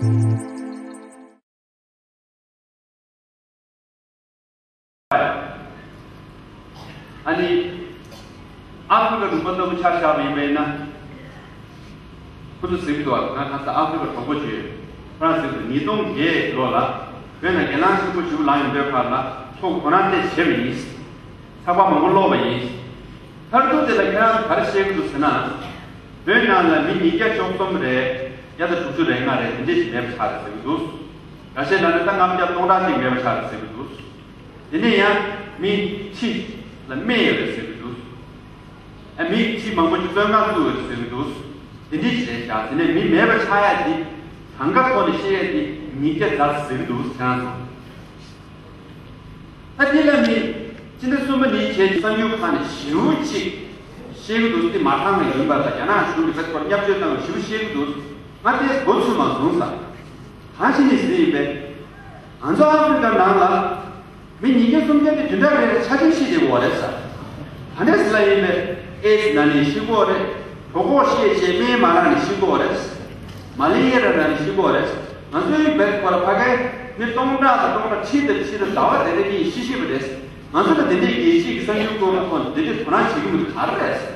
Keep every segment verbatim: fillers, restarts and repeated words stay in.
ཨ་ནི། ཨ་ཧྥི་རི་ཀ་ལུང་པ་ལྟ་བུ་ཆ་བཞག་པ་ཡིན་པས་ན། ཁོ་ཚོ་ཟེར་གྱི་འདུག་ང་གང་ཟག་ཨ་ཧྥི་རི་ཀ་གྲོགས་པོ་བརྗོད། ཁོ་རང་ཟེར་གྱི་འདུག་ཉིས་སྟོང་བརྒྱད་ལོ་ལ་བོད་ནང་གྱེན་ལངས་ཆེན་པོ་ཞིག་ལངས་ཡོང་དུས་ཁར་ལ་ཚོགས་ཁོ་རང་ཏོག་ཙམ་བྱས་པ་ཡིན། ཚགས་པར་མང་པོ་ཀློག་པ་ཡིན། མཐར་ཐུག་དེ་ལ་ཁྱེད་རང་ག་རེ་བཤད་ཀྱི་འདུག་ཟེར་ན། བོད་ནང་ལ་མི་ཉིས་བརྒྱ་བཅུ་གསུམ་རེད། བརྒྱ་དང་དྲུག་ཅུ་རེ་ལྔ་རེད། དེ་འདྲས་ཞིག་མེད་པ་ཆགས་རེད་ཟེར་གྱི་འདུག་འགའ་ཤས་ལ་ནི་ད་ལྔ་བརྒྱ་སྟོང་ཕྲག་གཅིག་མེད་པ་ཆགས་རེད་ཟེར་གྱི་འདུག་དེ་ནས་ཡང་མི་ཁྲི་ལ་རྨས་ཡོད་རེད་ཟེར་གྱི་འདུག་ཨ་མི་ཁྲི་མང་པོ་ཞིག་བཙོན་ཁང་བཙུགས་ཡོད་རེད་ཟེར་གྱི་འདུག་དེ་འདྲས་ཞིག་རེད་ཤག་དེ་ནས་མི་མེད་པ་ཆགས་ཡ་དེ་གྲངས་ཀ་ཐོག་ནས་བཤད་ཡ་དེ་ཉིས་བརྒྱ་ཙམ་ཟེར་གྱི་འདུག་ཁྱེད་རང་ཚོ། ད་དེ་ལ་ནི་སྤྱི་ཟླ་གསུམ་པ་ནས་བྱས་ཏེ་གསར་འགྱུར་ཁག་ནས་ཞེ་པོ་ཅིག་བཤད་ཀྱི་འདུག་དེ་མ་མཐའ་ཡིན་པ་དང་རྒྱ་ནག་གཞུང་གིས་ད་སྐོར་བརྙས་བཅོས་བཏང་བ་ཞེ་པོ་བཤད་ཀྱི་འདུག་ང་དེ་མགོ་ཚོས་མ་བཟུང་ས། གང་ཞིག་ནས་ཟེར་ཡིན་པས། ང་ཚོ་ཨ་ཧྥི་རི་ཀ་ནང་ལ་མི་ཉིས་བརྒྱ་སུམ་བརྒྱ་དེ་བདུན་ཕྲག་རེ་རེ་ཆ་རྐྱེན་ཤི་བསྡད་ཡོད་རེད་ས། ག་འདྲས་ལ་ཡིན་པས། ཨེ་ཛི་ན་ནས་ཤི་གི་ཡོད་རེད། གྲོད་ཁོག་བཤལ་བྱས་སྨན་མ་རག་ནས་ཤི་གི་ཡོད་རེད། མ་ལེ་རི་ཡ་ན་ནས་ཤི་གི་ཡོད་རེད། ང་ཚོའི་བོད་ཁོ་ར་ཕ་གའི་མི་སྟོང་ཕྲག་དང་སྟོང་ཕྲག་ཁྲི་དང་ཁྲི་དང་ཟླ་བ་རེ་རེ་གཉིས་ཤི་ཤི་བ་རེད། ང་ཚོ་ལ་དེ་འདྲའི་རྒྱལ་སྤྱིའི་གསར་འགྱུར་སྐོར་ཐོག་ནས་དེ་འདྲའི་དོ་སྣང་བྱེད་ཀྱི་མི་འདུག་ག་རེ་རེད།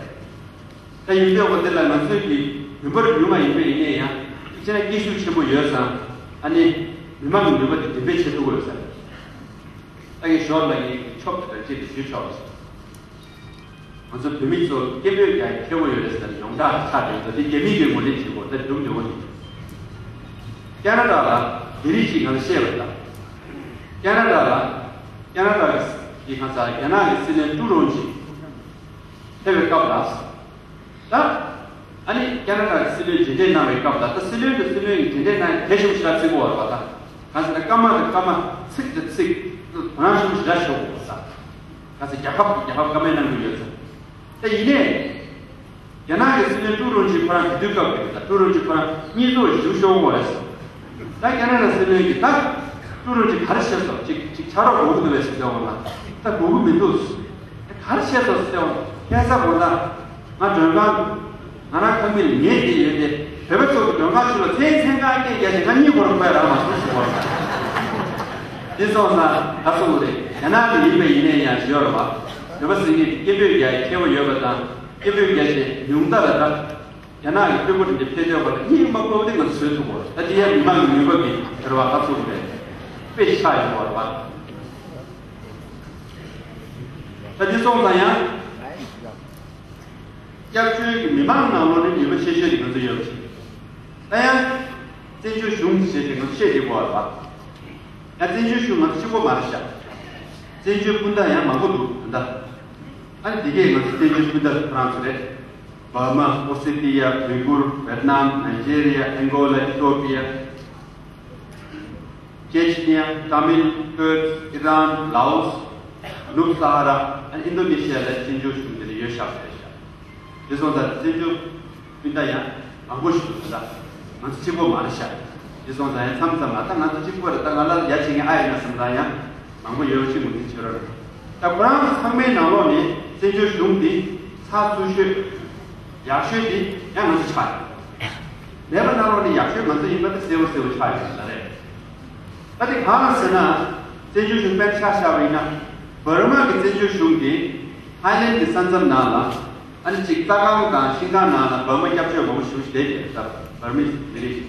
ད་ཡིན་དུས་འོ་དེ་ལ་ང་ཚོས་ཀྱི་མི་འབོར་ཉུང་བ་ཡིན་པ་ཡིན་ནའི་ཡང་ཁྱེད་རང་སྐད་ཤུགས་ཆེན་པོ་ཡོད་ཙང་ཨ་ནི་མི་མང་གི་ནུས་པ་དེ་འདོན་སྤེལ་བྱེད་ཐུབ་ཀྱི་ཡོད་ས་རེད། ད་ངས་ཞོར་ལ་ངས་ཆོབ་དང་ཅིག་ཏུ་ཞུས་ཆོག་ང་ཚོ་བོད་མི་ཚོ་སྐད་འབོད་རྒྱག་མཁས་པོ་ཡོད་རེད་ཟེར་ནས་ཡོངས་གྲགས་ཆགས་བསྡད་ཡོད་ཙང་དེ་རྒྱ་མི་གིས་ངོས་ལེན་བྱེད་དགོས་ད་སྒྲུང་འདྲ་བོ་ནི། ཁེ་ན་ཌ་ལ་རྒྱ་རིགས་ཤིག་ང་ལ་བཤད་པ་དང་། ཁེ་ན་ཌ་ལ་ཁེ་ན་ཌ་གི་གང་ཟག་རྒྱ་ནག་གི་སྲིད་བློན་ཀྲུའུ་རུན་ཆི་ཕེབས་པའི་སྐབས་ལ། ད། ཨ་ནི་ཁེ་ན་ཌ་གི་སྲིད་བློན་མཇལ་འཕྲད་གནང་བའི་སྐབས་ལ་ད་སྲིད་བློན་དང་སྲིད་བློན་གྱི་མཇལ་འཕྲད་གནང་ཡ་གལ་ཆེན་པོ་ཞེ་དྲག་བརྩི་གི་ཡོད་རེད་པ་ད། གང་ཟེར་ན་སྐར་མ་དང་སྐར་མ་ཚིག་དང་ཚིག་དོ་སྣང་ཆེན་པོ་ཞེ་དྲག་ཞུ་དགོས་པ་ད། གང་ཟེར་རྒྱལ་ཁབ་དང་རྒྱལ་ཁབ་བཀའ་མོལ་གནང་གི་ཡོད་ཙང་། ད་ཡིན་ནའི། རྒྱ་ནག་གི་སྲིད་བློན་ཀྲུའུ་རུན་ཆི་ཁོ་རང་དེ་དུས་སྐབས་ཀྱི་ད་ཀྲུའུ་རུན་ཆི་ཁོ་རང་གཉིད་ཚོར་ཞེ་པོ་ཤོར་གི་ཡོད་རེད། ད་ཁེ་ན་ཌ་སྲིད་བློན་གྱིས་ད་ཀྲུའུ་རུན་ཆི་ག་རེ་བཤད་སོང་ཅིག་ཅིག་ཕྱག་རོགས་དགོས་ཀྱི་འདུག་པས་ཟེར་བ་ལ་ད་དགོས་ཀྱི་མི་འདུག་ག་རེ་བཤད་སོང་ཟེར་བ་ཁ་སང་དགོང་དག་ང་མགྲོན་ཁང་ང་རང་ཁང་མིག་ལ་ཉལ་བསྡད་ཡོད་དེ་བོད་པ་ཚོ་གི་མགྲོན་ཁང་ཕྱི་ལ་མཚན་མཚན་གང་སྐད་རྒྱག་བྱས་ང་གཉིད་ཁོ་རང་ཁོག་ཡ་རག་མ་སོང་ཟེར་བ་ལ། དེ་སོང་ཙང་ད་གསུངས་པ་རེད། རྒྱ་ནག་ཏུ་ཡིན་པ་ཡིན་ནའི་ཡང་ཞུ་ཡ་རེད་བ། བོད་པ་ཟེར་མཁན་དེ་སྐད་འབོད་རྒྱག་ཡ་མཁས་པོ་ཡོད་པ་དང་། སྐད་འབོད་རྒྱག་བྱས་ཉུང་མཐའ་ལ་ད། རྒྱ་ནག་གི་དཔོན་པོ་དེ་འདྲ་ཕེབས་བསྡད་པ་ལ་གཉིད་མ་ཁུག་པ་དེ་ང་ཚོས་ཐུབ་པ་རེད། ད་དེ་ཡང་མི་མང་གི་ནུས་པ་གི་རེ་བ་ཁ་ཚུགས་རེད། དཔེ་ཆགས་ཡོང་བ་རེད་བ། ད་དེ་སོང་ཙང་ཡང་། སྐྱབས་བཅོལ་གྱི་མི་མང་ནང་ལོགས་ནས་ནུས་པ་ཆེ་ཤོས་དེ་ང་ཚོ་ཡོད་པ་ཞིག་ད་ཡང་། བཙན་བྱོལ་གཞུང་ཞེས་ཏེ་ང་ཚོ་བཤད་བསྡད་དགོས་པ་རེད་བ། ཡང་བཙན་བྱོལ་གཞུང་ང་ཚོ་གཅིག་པོ་མ་རེད་ཤག་བཙན་བྱོལ་སྤུན་ཟླ་ཡང་མང་པོ་འདུག་ད་ལྟ། ཨ་ནི་དེ་གས་ང་ཚོ་བཙན་བྱོལ་སྤུན་ཟླ་ཁོ་རང་ཚོ་རེད། འབར་མ། ཨོ་སི་ཀྲི་ཡ། ཝི་གུར། ཝེད་ནམ། ནཱི་ཇེ་རི་ཡ། ཨན་གོ་ལ། ཨི་ཐོ་པི་ཡ། ཅེ་ཆི་ནི་ཡ། ཏ་མིལ། ཀུརྡ། ཨི་རན། ལའོ་སི། ནུབ་ས་ཧ་ར། ཨ་ནི་ཨིན་རྡོ་ནེ་ཤི་ཡ་ལ་བཙན་བྱོལ་གཞུང་དེ་འདྲ་ཡོད་ཤག་རེད་ཤག་དེ་སོང་ཙང་བཙན་བྱོལ་སྤུན་ཟླ་ཡང་མང་པོ་ཞིག་འདུག་ད་ང་ཚོ་གཅིག་པོ་མ་རེད་ཤག་དེ་སོང་ཙང་ཡང་མཚམས་མཚམས་ལ་ད་ང་ཚོ་གཅིག་པོ་རེད། ད་ང་ལ་ཡ་བྱེད་མཁན་ཨ་ཡོད་ན་བསམ་ཙང་ཡང་མང་པོ་ཡོད་པ་ཅིག་ངོས་འཛིན་བྱེད་རོགས་གནང་། ད་ཁོ་རང་ཚོ་ཚང་མའི་ནང་ལོགས་ནས་བཙན་བྱོལ་གཞུང་འདི་ཚགས་ཚུད་ཤོས་ཡག་ཤོས་འདི་ཡང་ང་ཚོ་ཆགས་ཡོད། མེད་པ་ནང་ལོགས་ནས་ཡག་ཤོས་ང་ཚོ་ཡིན་པ་དེ་གསལ་པོ་གསལ་པོ་ཆགས་ཡོད་ལ་རེད། ད་དེ་གང་ལ་ཟེར་ན། བཙན་བྱོལ་གཞུང་དཔེར་ཆ་བཞག་པ་ཡིན་ན། འབར་མ་གི་བཙན་བྱོལ་གཞུང་གིས་ཐའི་ལེན་གྱི་ས་མཚམས་ནང་ལ། ཨ་ནི་གཅིག་རྩྭ་ཁང་དང་ཤིང་ཁང་ནང་ལ་འབར་མ་སྐྱབས་བཅོལ་མང་པོ་ཞིག་བསྡད་ཀྱི་རེད་ད། འབར་མའི་མི་རིགས།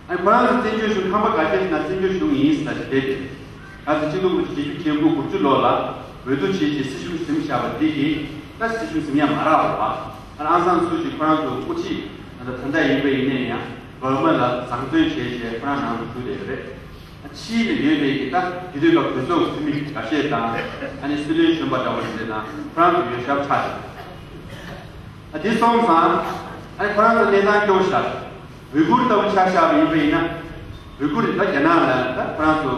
ཨ་ནི་ཁོ་རང་ཚོ་བཙན་བྱོལ་གཞུང་ཁང་པ་ག་རེ་བྱས་ན་བཙན་བྱོལ་གཞུང་ཡིན་ཟེར་ཞིག་བསྡད་ཀྱི་རེད། ད་ཚོ་ཆིག་སྟོང་དགུ་བརྒྱ་བརྒྱད་ཅུ་གྱ་དགུ་དགུ་བཅུ་ལོ་ལ་འོས་བསྡུ་བྱས་རྗེས་སྲིད་གཞུང་ཟིན་བཞག་པ་འདི་གིས་ད་སྲིད་གཞུང་ཟིན་ཡ་མ་རག་རེད་བ། ཨ་ནི་ཨང་སང་སུ་ཅི་ཁོ་རང་ཚོ་དབུ་ཁྲིད་ད་ལྟ་ད་ལྟ་ཡིན་པ་ཡིན་ནའི་ཡང་འབར་མ་ལ་བཟང་བཙོན་བྱས་བྱས་ཁོ་རང་ནང་དུ་བཅུག་བསྡད་ཡོད་རེད། ཕྱིའི་ནས་ཡོད་པའི་གི་ད་དེ་དུས་སྐབས་གྲོས་ཚོགས་ཀྱི་འཐུས་མི་འགའ་ཤས་དང་ཨ་ནི་སྲིད་བློན་གཞོན་པ་འདྲ་བོ་ཞིག་དང་ཁོ་རང་ཚོ་ཡོད་ཤག་ཆགས་ཤག་ཨ་དེ་སོང་ཙང་ཨ་ནི་ཁོ་རང་ཚོ་གནས་སྟངས་སྐྱོ་ཤག་ཝི་གུར་ལྟ་བུ་ཆ་བཞག་པ་ཡིན་པ་ཡིན་ན། ཝི་གུར་ད་རྒྱ་ནག་ལ་ད་ཁོ་རང་ཚོ་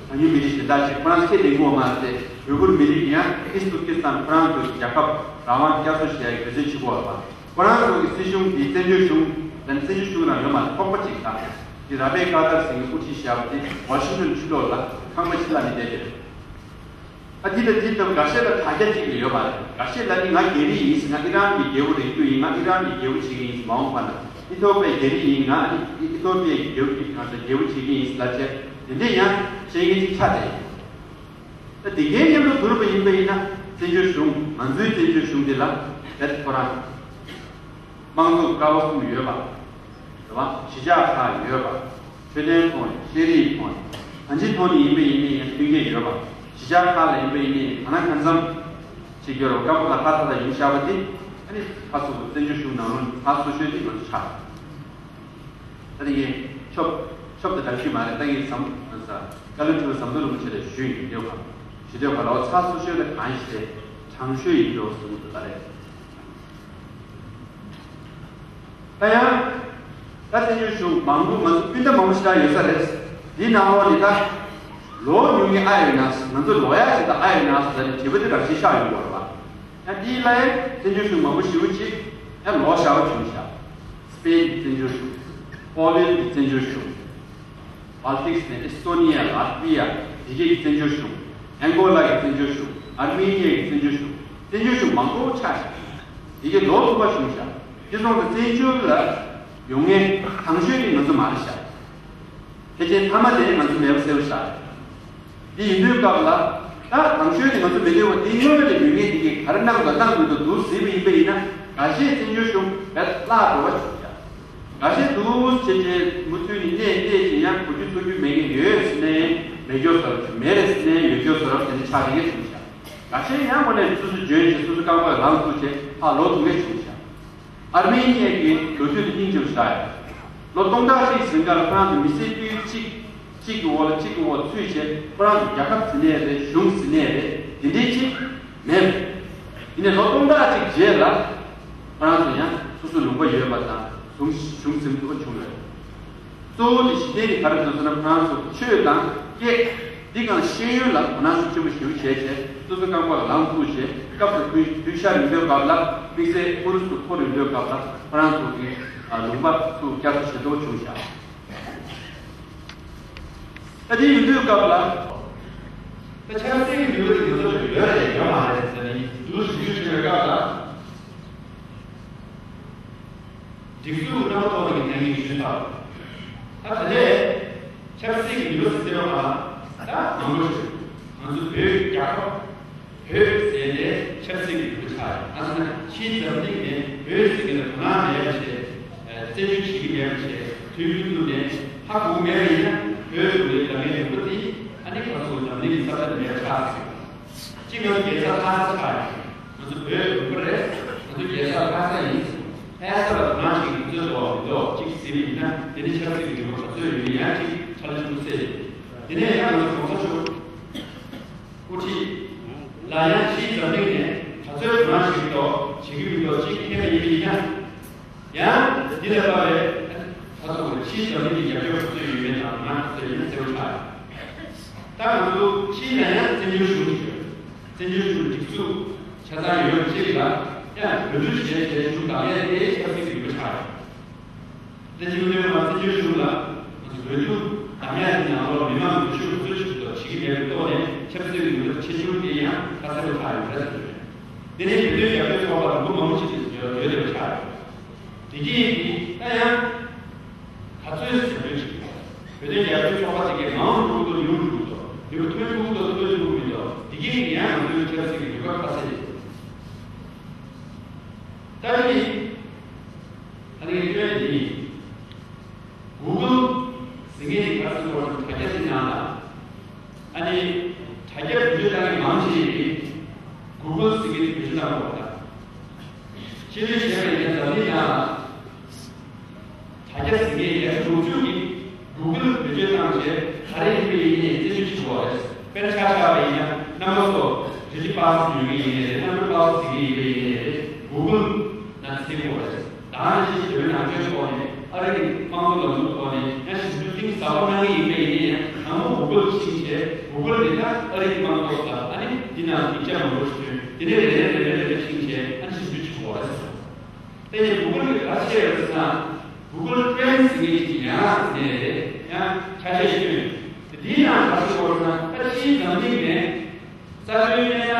གྲངས་ཉུང་མི་རིགས་གཞན་དག་ཅིག་ཁོ་རང་ཚོ་ཁས་ལེན་གྱི་ཡོད་མ་རེད་དེ། ཝི་གུར་མི་རིགས་ཀྱིས་ཡང་ཨིས་ཏུར་ཀི་སི་ཐན་ཁོ་རང་ཚོའི་རྒྱལ་ཁབ་རང་དབང་བསྐྱར་གསོ་བྱེད་ཡག་འབད་བརྩོན་བྱེད་ཀྱི་ཡོད་པ། ཁོ་རང་ཚོ་གི་སྲིད་གཞུང་དེ་བཙན་བྱོལ་གཞུང་ལ་ནི་བཙན་བྱོལ་གཞུང་རང་ཡོད་མ་རེད། ཚོགས་པ་ཅིག་དང་དེ་ར་བེ་ཀ་ཏར་ཟེར་མཁན་དབུ་ཁྲིད་བཞག་པ་དེ་ཝ་ཤིང་ཏོན་ཕྱི་ལོགས་ལ་ཁང་པ་ཕྱི་ལ་ནི་བསྡད་ཡོད། ཨ་འདི་དང་འདི་དང་འགའ་ཤས་ལ་དྲ་རྒྱ་གཅིག་ལ་ཡོད་པ་རེད། འགའ་ཤས་ལ་ནི་ང་རྒྱ་རིགས་ཡིན་ཟེར་ན་ཨི་རན་གྱི་རྒྱལ་པོ་རེད་རྒྱུ་ཡིན། ང་ཨི་རན་གྱི་རྒྱལ་པོ་བྱེད་ཀྱི་ཡིན་ཟེར། མ་འོངས་པ་ན་ཨི་ཐོ་པའི་རྒྱ་རིགས་ཡིན། ང་ཨི་ཨི་ཐོ་པའི་རྒྱལ་པོ་གཅིག་ང་ཚོ་རྒྱལ་པོ་བྱེད་ཀྱི་ཡིན་ཟེར་ལབ་བྱས་དེ་འདྲས་ཡང་བཤད་མཁན་ཅིག་ཆགས་བསྡད་ཡོད། ད་དེ་གའི་མཉམ་དུ་བསྡུར་བ་ཡིན་པ་ཡིན་ན་བཙན་བྱོལ་གཞུང་ང་ཚོའི་བཙན་བྱོལ་གཞུང་འདི་ལ་བེད་ཁོ་རང་དམངས་གཙོ་ཀ་བ་གསུམ་ཡོད་པ། རེད་བ། གཞིས་ཆགས་ཁག་ཡོད་པ། འཕྲོད་བསྟེན་ཐོག་ནས་ཤེས་རིག་ཐོག་ནས་གང་ཅིའི་ཐོག་ནས་ཡིན་པ་ཡིན་ནའི་ཡང་མཐུན་རྐྱེན་ཡོད་པ། གཞིས་ཆགས་ཁག་ལ་ཡིན་པ་ཡིན་ནའི་ཡང་གང་ན་གང་འཚམ་ཞིག་ཡོད་རེད་བ། སྐབས་ལ་ཁ་ཚ་ཚ་ཡིན་བཞག་པ་དེ་ཨ་ནི་ཕར་ཚུར་བཙན་བྱོལ་གཞུང་ནང་ལོགས་ནས་ཕར་སོ་ཤོལ་དེ་ང་ཚོ་ཆགས། ད་དེ་གའི་ཆོབ་ཆོབ་དང་འདྲ་ཤོས་མ་རེད། ད་ངས་ཟམ་ཟ་བཀའ་བློན་ཁྲི་པ་ཟམ་གདོང་རིན་པོ་ཆེ་ལ་ཞུས་ཡིན་ཡོད་ག་ཞུས་དོན་ག་ལ་བ་ཚ་སོ་ཤོལ་ལ་གང་ཞིག་དྲང་ཤོས་ཡིན་འགྲོ་གསུངས་འདུག་ད་རེད། ད་ཡང་ད་བཙན་བྱོལ་གཞུང་མང་པོ་ང་ཚོ་སྤུན་ཟླ་མང་པོ་ཞིག་ཡོད་ས་རེད། འདི་ནང་ལོགས་ནས་ད་ལོ་ཉུང་ངེ་ཨ་ཡོད་ན་ང་ཚོ་ལོ་ཡག་ཞིག་ད་ཨ་ཡོད་ན་ཟེར་ནས་དྲི་བ་དེ་རང་བཞིན་ཤར་ཡོང་གི་རེད་པ། ཡང་འདི་ལ་ཡང་བཙན་བྱོལ་གཞུང་མང་པོ་ཞེ་པོ་ཅིག་ཡང་ལོ་ཞེ་པོ་བྱུང་ཤག་སྤེན་གྱི་བཙན་བྱོལ་གཞུང་། ཧྥོ་ལན་གྱི་བཙན་བྱོལ་གཞུང་། བལ་ཏིག་ནས་ཨེ་སི་ཏོ་ནི་ཡ། ལ་ཏི་བི་ཡ། དེ་གའི་བཙན་བྱོལ་གཞུང་། ཨན་གོ་ལ་གི་བཙན་བྱོལ་གཞུང་། ཨར་མེ་ནི་ཡ་གི་བཙན་བྱོལ་གཞུང་། བཙན་བྱོལ་གཞུང་མང་པོ་ཆགས་ཤག་དེ་གའི་ལོ་དུ་མ་བྱུང་ཤག་དེ་སོང་ཙང་བཙན་བྱོལ་ལ་ཡོང་མཁན་དང་ཤོས་དེ་ང་ཚོ་མ་རེད་ཤག་ཕལ་ཆེར་མཐའ་མ་དེ་ང་ཚོ་མེད་པ་བཟོས་པ་ཤག་འདི་ཡིན་དུས་སྐབས་ལ་ད་དང་ཤོས་དེ་ང་ཚོ་མེད་དུས་བ་དེ་སྔོན་ལ་ཡོད་མཁན་དེ་གིས་ག་རེ་གནང་དགོས་གནང་མི་འདུག་འདུག་ཟེར་བ་ཡིན་པ་ཡིན་ན་འགའ་ཤས་བཙན་བྱོལ་གཞུང་བས་བརླག་འགྲོ་བ་བྱུང་ཤག་འགའ་ཤས་འདུག་བྱས་བྱས་མུ་མཐུད་ནས་གནས་གནས་ཀྱི་ཡང་གོ་རྒྱུ་ཚོར་རྒྱུ་མེད་མཁན་ཡོད་ཟེར་ནས་མེད་སྐྱོ་ཟེར་བ་མེད་རེད་ཟེར་ནས་ཡོད་སྐྱོ་ཟེར་བ་དེ་འདྲ་ཆགས་བསྡད་མཁན་བྱུང་ཤག་འགའ་ཤས་ཡང་དངོས་གནས་སོ་སོ་འཇོན་བྱས་སོ་སོ་རྐང་པ་ལངས་ཐུབ་བྱས་ཕར་ལོག་ཐུབ་མཁན་བྱུང་ཤག་ཨར་མེ་ནི་ཡ་གི་ལོ་རྒྱུས་དེ་སྙིང་རྗེ་པོ་ཞིག་རེད། ལོ་སྟོང་ཕྲག་གཅིག་ཟིན་གར་ཁོ་རང་ཚོ་མི་སེར་སྤུས་གཅིག་གཅིག་གི་འོག་ལ་གཅིག་གི་འོག་ཚུད་བྱས་ཁོ་རང་ཚོ་རྒྱལ་ཁབ་ཟེར་ནའི་རེད། གཞུང་ཟེར་ནའི་རེད། དེ་འདྲའི་གཅིག་མེད། ཡིན་ནའི་ལོ་སྟོང་ཕྲག་གཅིག་རྗེས་ལ་ཁོ་རང་ཚོ་ཡང་སོ་སོའི་ལུང་པ་ཡོད་པ་དང་གཞུང་གཞུང་ཟིན་ཐུབ་པ་བྱུང་ཡོད། གཙོ་བོ་དེ་གཞི་རྟེན་དེ་ག་རེ་འདུག་ཟེར་ན་ཁོ་རང་ཚོ་ཆོས་དང་སྐད་འདི་གང་ཤེས་ཡོན་ལ་དོ་སྣང་ཤུགས་ཆེན་པོ་ཞེ་པོ་བྱས་བྱས་སོ་སོ་རྐང་པ་ལ་ལངས་ཐུབ་བྱས་སྐབས་དེར་དུས་དུས་ཤར་ཡོང་དུས་སྐབས་ལ་དམིགས་བསལ་ཨུ་རུ་སུ་འཁོར་ཡོང་དུས་སྐབས་ལ་ཁོ་རང་ཚོ་གི་ལུང་པ་ཚུར་བསྐྱར་གསོ་བྱེད་ཐུབ་པ་བྱུང་ཤག་ད་དེ་ཡོང་དུས་སྐབས་ལ་ད་ཆབ་སྲིད་ཀྱི་ལུང་པ་དེ་ང་ཚོ་ལ་ཡོད་རེད་ཡོད་མ་རེད་ཟེར་ནས་འདུག་ཞུ་རྒྱུ་བྱས་པའི་སྐབས་ལ། སྒྲིག་འཛུགས་རྣམ་པ་ཐོག་ནས་ཀྱི་ནང་མི་ཞུས་ཚར། ད་ད་ལྟའི་ཆབ་སྲིད་ཀྱི་ནུས་པ་ཟེར་བ་ལ་ད་མང་པོ་ཞིག་ང་ཚོ་བོད་རྒྱལ་ཁབ་བོད་ཟེར་ནས་ཆབ་སྲིད་ཀྱི་ནུས་པ་ཆགས་ཡོད། ང་ཚོ་ནི་ཕྱིའི་འཛམ་གླིང་ནས་བོད་ཟེར་མཁན་ལ་དོ་སྣང་མེད་པ་བྱས། བཙན་བྱོལ་བྱེད་ཀྱི་མེད་པ་བྱས། དུས་རྒྱུན་དུ་ནས་ཧ་གོ་མེད་པ་ཡིན་ན་བོད་ཀྱི་ལས་ཀ་མེད་ནུས་པ་དེ་ཨ་ནི་ཁ་སོ་འཛམ་གླིང་གི་ས་ཆ་ལ་མེད་པ་ཆགས་ཟེར། གཅིག་ང་ཚོ་རྒྱལ་ས་ལྷ་ས་ཆགས་ཡོད། ང་ཚོ་བོད་ལུང་པ་རེད། ང་ཚོ་རྒྱལ་ས་ལྷ་ས་ཡིན། ལྷ་ས་ལ་དོ་སྣང་བྱེད་ཀྱི་ཚོད་དོ་མི་འདུག་གཅིག་ཟེར་བ་ཡིན་ན་དེ་ནི་ཆབ་སྲིད་ཀྱི་ནུས་པ་ག་ཚོད་ཡོད་མེད་ཡང་གཅིག་ཁྲ་ལ་ཆུང་ཚེ། དེ་ནས་ཡང་ང་ཚོ་གོང་ས་མཆོག་དབུ་ཁྲིད་ལ་ཡང་ཕྱིའི་འཛམ་གླིང་ནས་ག་ཚོད་དོ་སྣང་བྱེད་ཀྱི་འདུག་བྱེད་ཀྱི་མི་འདུག་གཅིག་མཁྱེན་པ་ཡིན་པ་ཡིན་ན། ཡང་འདི་ལས་ལྷག་པའི་ད་ཚོ་ཕྱིའི་འཛམ་གླིང་གི་རྒྱབ་སྐྱོར་ག་ཚོད་ཡོད་མེད་དང་ང་ག་ཚོད་ཡིན་ན་གསལ་པོ་ཆགས་ཡོད། ད་ང་ཚོ་ཕྱིའི་ནང་ཡང་བཙན་བྱོལ་གཞུང་ཞིག་ཡོད། བཙན་བྱོལ་གཞུང་སྒྲིག་འཛུགས་ཆ་ཚང་ཡོད་ཅིག་ལ་ཡང་འོས་བསྡུ་བྱས་བྱས་གཞུང་དང་ལས་དེ་ཆབ་སྲིད་ཀྱི་ནུས་པ་ཆགས་ཡོད། ད་ཅི་ལོས་ང་བཙན་བྱོལ་གཞུང་ལ་ང་ཚོ་འོས་བསྡུ་དང་ཡང་དེ་ནང་ལོགས་མི་མང་གི་འོས་ཤོག་ག་ཚོད་ཞིག་ཏུ་བྱེད་ཀྱི་མེད་པའི་ཐོག་ནས་ཆབ་སྲིད་ཀྱི་ནུས་པ་ཆེ་ཆུང་དེ་ཡང་ཁ་གསལ་པོ་ཆགས་ཡོད་རེད་ཟེར་གྱི་ཡོད། དེ་ནས་བོད་དོན་རྒྱབ་སྐྱོར་ཚོགས་པ་མང་པོ་ཞིག་ཡོད་ཡོད་པ་ཆགས་ཡོད། དེ་གིས་ད་ཡང་ག་ཚོད་ཟིན་འདོད་ཅིག་བོད་དོན་རྒྱབ་སྐྱོར་ཚོགས་པ་དེ་གའི་མང་རུ་འགྲོ་མྱུར་འགྲོ་དོ་མྱུར་ཐོན་འགྲོ་དོ་ཐོན་འགྲོ་མི་དོ་དེ་གིས་ཡང་ང་ཚོའི་ཆབ་སྲིད་ཀྱི་ལུས་ཀ་ཁ་གསལ་རེད། ད་ནི་ད་ནི་སྐྱོན་ནི་གུ་གུལ་ཟེར་མཁན་དེ་ག་ཚོད་བར་དུ་དྲ་རྒྱ་དེ་ནང་ལ། ཨ་ནི་དྲ་རྒྱ་བེད་སྤྱོད་བཏང་མཁན་མང་ཆེ་ཡིན། གུ་གུལ་ཟེར་མཁན་དེ་བེད་སྤྱོད་བཏང་དགོས་པ་དང་། ཕྱི་ལུས་བྱས་པ་ཡིན་ན་འཛམ་གླིང་ནང་ལ་དྲ་རྒྱ་ཟེར་མཁན་ཡར་ཞུ་དྲུག་ཅུ་གི་གུ་གུལ་བེད་སྤྱོད་བཏང་བྱས་ག་རེ་ཡིན་པ་ཡིན་ནའི་རྩད་གཅོད་བྱེད་དགོས་པ་རེད། དཔེར་ན་ཆ་བཞག་པ་ཡིན་ན་རྣམ་པ་ཚོ་རི་ལི་པ་སི་ཉོ་མཁན་ཡིན་ནའི་རེད། རྣམ་པ་པ་སི་ཟེར་མཁན་ཡིན་པ་ཡིན་ནའི་རེད། གུ་གུལ་ནང་འཛུལ་དགོས་པ་རེད། ད་ནི་ཕྱིན་བོད་ནང་ཆོས་ཐོག་ནས་ཨ་རི་གི་དམངས་གཙོ་ལམ་ལུགས་ཐོག་ནས་ཡང་ཞིབ་འཇུག་གཏིང་ཟབ་པོ་གནང་གི་ཡིན་པ་ཡིན་ན་ཡང་དང་པོ་གུ་གུལ་ཕྱིན་བྱས་གུ་གུལ་དེ་དག་ཨ་རི་གི་དམངས་གཙོ་དང་ཨ་ནི་འདི་ནང་ཡིག་ཆ་མང་པོ་ཞིག་ཐོན་དེ་ནས་རེ་རེ་རེ་རེ་རེ་རེ་ཕྱིན་བྱས་ཨ་ནི་ཞིབ་འཇུག་བྱེད་དགོས་རེད་ཟེར། དེ་ནས་གུ་གུལ་གྱི་ག་རེ་བྱས་ཡོད་ཟེར་ན་གུ་གུལ་ཀྲེན་ཟེར་མཁན་ཞིག་ཡང་ཟེར་ནས་རེད་ཡང་ཆ་ཤས་ཤིག་ཐོན་དེ་འདིའི་ནང་ག་རེ་བྱེད་དགོས་ཟེར་ན་ད་ཕྱིའི་འཛམ་གླིང་ནས། ས་ཆུའི་གནས་